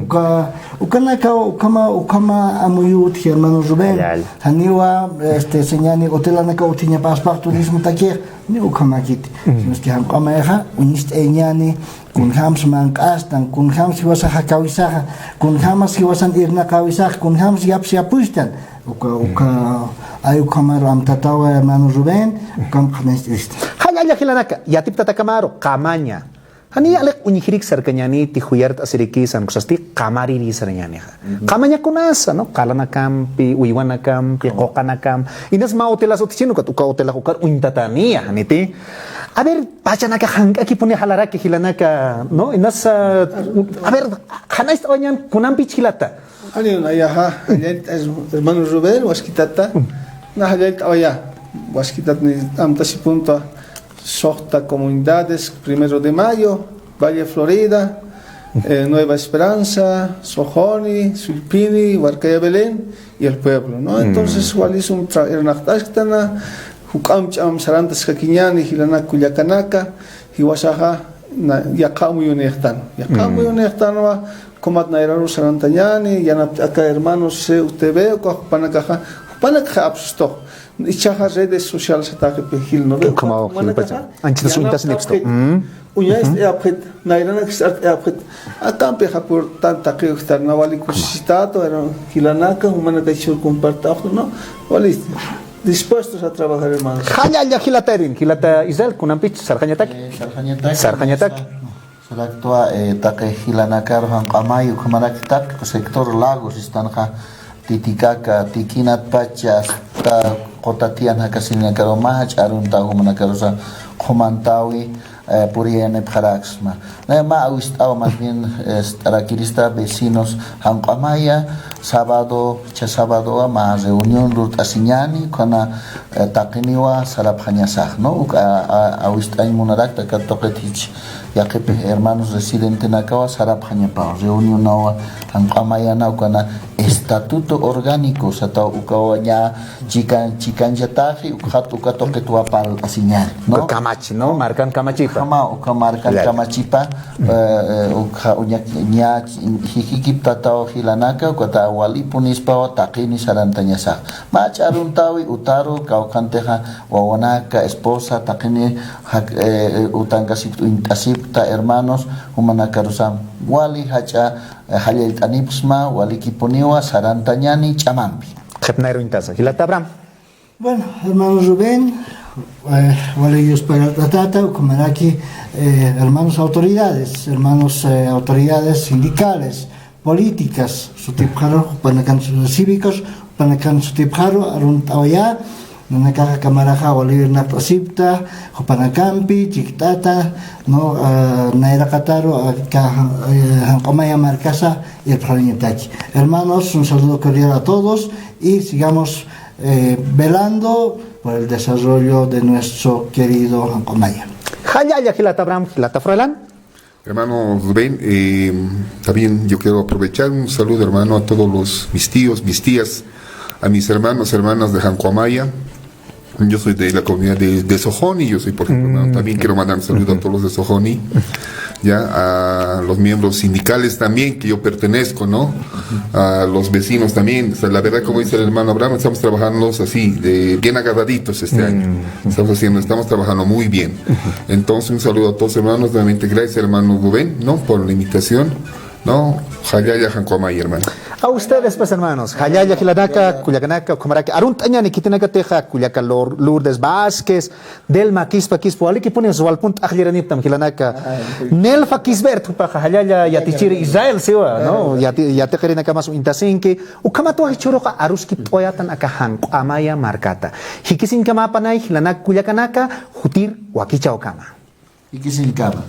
Uka, ukanaka, ukama, ukama amuyut, hermano Rubén. Janiwa, este, señani, hotelanaka utiñapaspax turismo takix. Ni ukhamakiti. Sino es que janq'amayaxa, uñist'ayañani, kunjams manq'astan, kunjams jiwasaxa kawisaxa, kunjams jiwasan irnaqawisaxa, kunjams yaps yapuystan. Uka, uka, ay ukhamaru amtatawa hermano Rubén, ukam qhanist'ista. Jallalla jilanaka, yatiptatakamaru, qamaña. Jani aliq uñjirik sarkañaniti, juyart'asiriki, san kusasti, qamariri sarañanixa. Qamañakunasa, ¿no? Qalanakampi, uywanakampi, quqanakampi. Inas mä hotelas utichin, ukat uka hotelax ukar uñtataniya, janiti. A ver, pachanaka jank'akipuni jalaraki jilanaka, ¿no? Inas, ah, a ver, janayst'awañan kunampich jilata. Ani, nayaxa, jallallt'a, hermano Rubén, waskitata. Na jallallt'awaya, waskitat ni amtasipunta, soxta comunidades, Primero de Mayo, Valle Florida, eh, Nueva Esperanza, Sojoni, Sullpini, Warkaya Belén y El Pueblo, ¿no? Entonces, wali sum tra-, irnaqt'asktana, juk'amp ch'amam sarantaskakiñani, jilanak kullakanaka, jiwasaxa, na, yaqha amuyunïxtan. Yaqha amuyunïxtanwa, kumat nayraru sarantañani, yanapt'aka hermanos C U T V, uka jupanakaxa, jupanakaxa apsustox. Ichaxa redes sociales ataqipi jil, ¿no ve? Ukhamaw, jumanakaxa, jilpacha. Anchitas uñtas yanapt'apxit, nipsto. Uñayst'ayapxit, nayranakist'art'ayapxit. Akampi japur tan taqi ujtar, na wali kusisitato, era jilanaka, jumanaka chur compart'apxit, ¿no? Wali dispuestos a trabajar, hermanos. Jallalla jilata Erwin, jilata Israel, kunampich, sarxañatak. Eh, sarxañatak. Sarxañatak. Saraktwa, eh, taqi jilanakaru janq'amay, ukhamarak taqi sector Lagos, istanxa Titicaca, Tiquinatpacha, hasta Qutatian, jakasinakaru mä jach'a aruntaw jumanakarusa qhumantawi, eh, puriyanipxaraksma. Naya mä awist'aw, más bien, eh, ist'arakirista vecinos janq'amaya, sábado, cha sábadowa mä reunión lurt'asiñani, ukhana, eh, taqiniwa sarapxañasax, ¿no? Uk, a, a, awist'añ munarakta, aka tuqit jich yaqhip hermanos residentenakawa sarapxañapaw, reunionawa janq'amayana, ukhana estatuto orgánico sataw, ukawa ña chikan, chikanchataxi, ukxat uka tuqitwa parlt'asiñani, ¿no? Uka kamachi, ¿no? Markan kamachipa. Ukhama, uka markan kamachipa, eh, eh, ukxa uñak ña jikikiptataw jilanaka, ukata walipunispawa taqini sarantañasax. Mä jach'a aruntawi, utaru, kawkhantixa, wawanaka, esposa, taqini, jak, eh, eh, utankasipta, uñt'asipta, hermanos, jumanakarusam wali jach'a, eh, jallallt'anipxsma, walikipuniwa sarantañani ch'amampi. Qhipnayru uñtasa, jilata Abraham. Bueno, hermano Rubén, eh, wali Dios pagart'atata, ukhamaraki, eh, hermanos autoridades, hermanos, eh, autoridades sindicales, políticas, sutipxaru, jupanakan cívicos, jupanakan sutipxaru, arunt'awaya, nanakaxa kamaraxa wali irnaqt'asipta, jupanakampi, chikt'ata, ¿no? Ah, nayraqataru, aka, eh, janq'amaya markasa, irpxarañataki. Hermanos, un saludo cordial a todos y sigamos, eh, velando por el desarrollo de nuestro querido Janq'amaya. Jallalla, jilata Abraham, jilata Froilán. Hermano Rubén, eh, también yo quiero aprovechar un saludo, hermano, a todos los, mis tíos, mis tías, a mis hermanos, hermanas de Janq'amaya. Yo soy de la comunidad de, de Sojoni, yo soy, por ejemplo, hermano, también quiero mandar un saludo a todos los de Sojoni, ya, a los miembros sindicales también que yo pertenezco, ¿no? A los vecinos también. O sea, la verdad, como dice el hermano Abraham, estamos trabajando así, de, bien agarraditos este año. Estamos haciendo, estamos trabajando muy bien. Entonces, un saludo a todos, hermanos. Nuevamente, gracias, hermano Rubén, ¿no? Por la invitación, ¿no? Jallalla Janq'amaya, hermano. A ustedes, pues, hermanos. Jallalla jilanaka, kullakanaka, ukhamaraki arunt'añani khitinakatixa, kullaka Lor-, Lourdes Vázquez, Delma Quispa Quispa, walikipuni swalpun t'aqlliraniptam jilanaka. Nelfa Quisbert, jupaxa jallalla yatichiri Israel siwa, ¿no? Yati-, yatiqirinakamas uñtasinki. Ukhamatwa jichhüruxa aruskipt'awayätan aka Janq'amaya markata. Jikisiñkamäpanay jilanaka kullakanaka, jutir wakichäwkama. Jikisiñkama.